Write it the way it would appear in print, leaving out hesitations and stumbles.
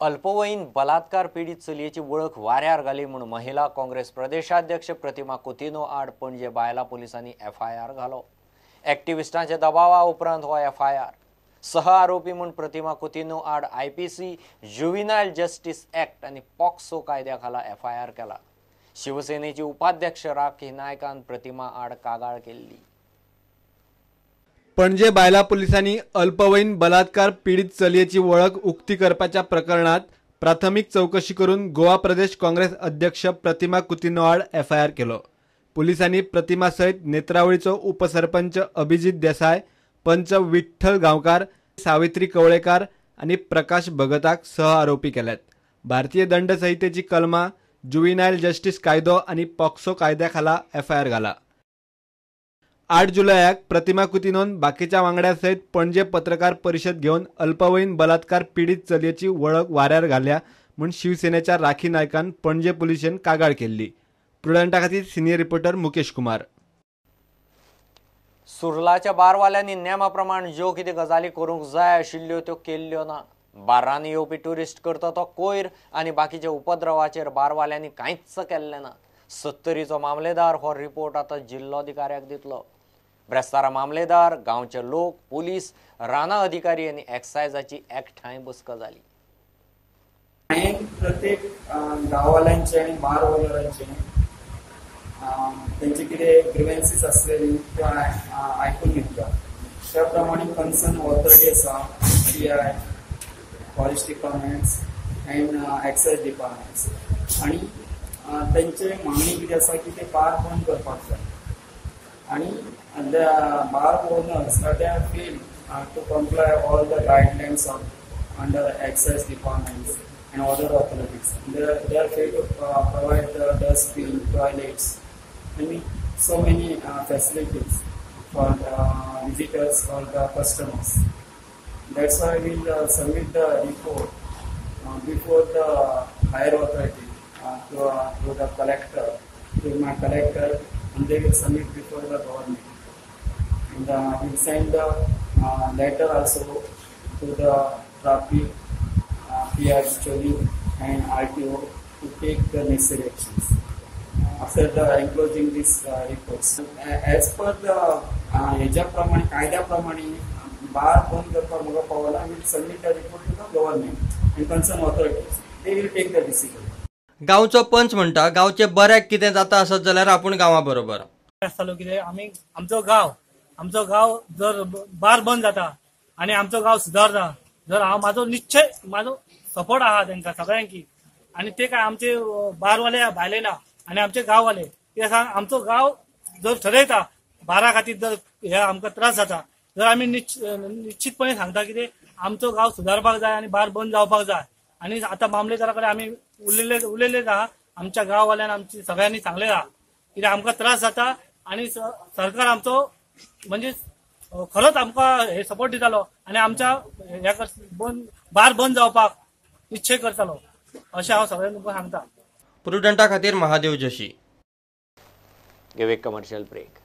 अल्पवयीन बलात्कार पीडित चलयेची वळख वाऱ्यार घाली म्हूण महिला काँग्रेस प्रदेशाध्यक्ष प्रतिमा कुतिन्हो आड पणजे बायला पोलिसांनी एफआयआर घालो. एक्टिविस्टांच्या दबावा उपरांत हो एफआयआर. सह आरोपी म्हूण प्रतिमा कुतिन्हो आड आयपीसी, जुविनायल जस्टीस एक्ट आनी पॉक्सो कायद्या खाला एफआयआर केला. शिवसेनेची उपाध्यक्ष राखी नायकान प्रतिमा आड कागाळ केल्ली. पणजे बायला पोलिसांनी अल्पवयीन बलात्कार पीडित चलयेची वळख उक्ती करपाच्या प्रकरणात प्राथमिक चौकशी करून गोवा प्रदेश काँग्रेस अध्यक्ष प्रतिमा कुतिन्हो आड एफआयआर केलो. पोलिसांनी प्रतिमा सयत नेत्रावळीचो उपसरपंच अभिजीत देसाय, पंच विठ्ठल गांवकार, सावित्री कवळेकार आनी प्रकाश भगताक सह आरोपी केल्यात. भारतीय दंड संहितेची कलमा, जुविनायल जस्टीस कायदो आनी पॉक्सो कायद्या खाला एफआयआर घाला. 8 जुलयाक प्रतिमा कुतिन्होन बाकीच्या वांगड्या सयत पणजे पत्रकार परिशद घेवन अल्पवयीन बलात्कार पीडित चलयेची वळख वाऱ्यार घाल्या म्हूण शिवसेनेच्या राखी नायकान पणजे पुलिशेन कागाळ केल्ली. प्रुडंटा खातीर सिनियर रिपोर्टर मुकेश कुमार. सुर्लाच्या बारवाल्यांनी नेमा प्रमाण ज्यो कितें गजाली करूंक जाय आशिल्ल्यो त्यो केल्ल्यो ना. बारांनी येवपी ट्युरिस्ट करता तो कोयर आनी बाकीच्या उपद्रवाचेर बारवाल्यांनी कांयच केल्लें ना. सत्तरीचो मामलेदार हो रिपोर्ट आतां जिल्लोधिकाऱ्याक दितलो. ब्रेस्तारा मामलेदार, गांवचे लोक, पुलीस, रानां अधिकारी आनी एक्सायजाची एकठांय बसका जाली. हांवें प्रत्येक गांववाल्यांचे आनी बार ओनरांचे तेंचे कितें ग्रिवेन्सीस आसलेली त्यो आयकून घेतल्या. त्या प्रमाणे कन्सर्न ऑथॉरिटी आसा, PI, forest departments and excise departments, आनी तेंचे मागणी कितें आसा की ते बार बंद करपाक जाय आनी the bar owners they are fail to comply all the guidelines of under excise departments and other authorities. They are failed to provide the dustbin, toilets, and so many facilities for the visitors or the customers. That's why we will submit the report before the higher authority to the collector, to my collector, and they will submit before the government. And we will send the letter also to the traffic, PR Choli and RTO to take the necessary actions after the enclosing these reports. As per the हेज्या प्रमाणे कायद्या प्रमाणे bar बंद करपाक म्हाका पावला, will submit the report to the government and concern authorities. They will take the decision. गांवचो पंच म्हणटा गांवचे बऱ्याक कितें जाता आसत जाल्यार आपूण गांवा बरोबर आसतालो. कितें आमी आमचो गांव जर बार बंद जाता आनी आमचो गांव सुदारता जर हांव म्हाजो निश्चय म्हाजो सपोर्ट आहा तांकां सगळ्यांकी. आनी ते काय आमचे बारवाले भायले ना आनी आमचे गांववाले ते आमचो गांव जर ठरयता बारा खातीर जर हे आमकां त्रास जाता जर आमी निश्चितपणे सांगता कितें आमचो गांव सुदारपाक जाय आनी बार बंद जावपाक जाय. आनी आतां मामलेदारा कडेन आमी उलयल्ले आहा, आमच्या गांववाल्यान आमची सगळ्यांनी सांगलें आहा कित्याक आमकां त्रास जाता आनी सरकार आमचो म्हणजे खरोच आमकां हे सपोर्ट दितालो आनी आमच्या ह्या बार बंद जावपाक निश्चय करतालो अशें हांव सगळ्यांक तुमकां सांगता. प्रुडंटा खातीर Mahadev Joshi. Give a commercial break.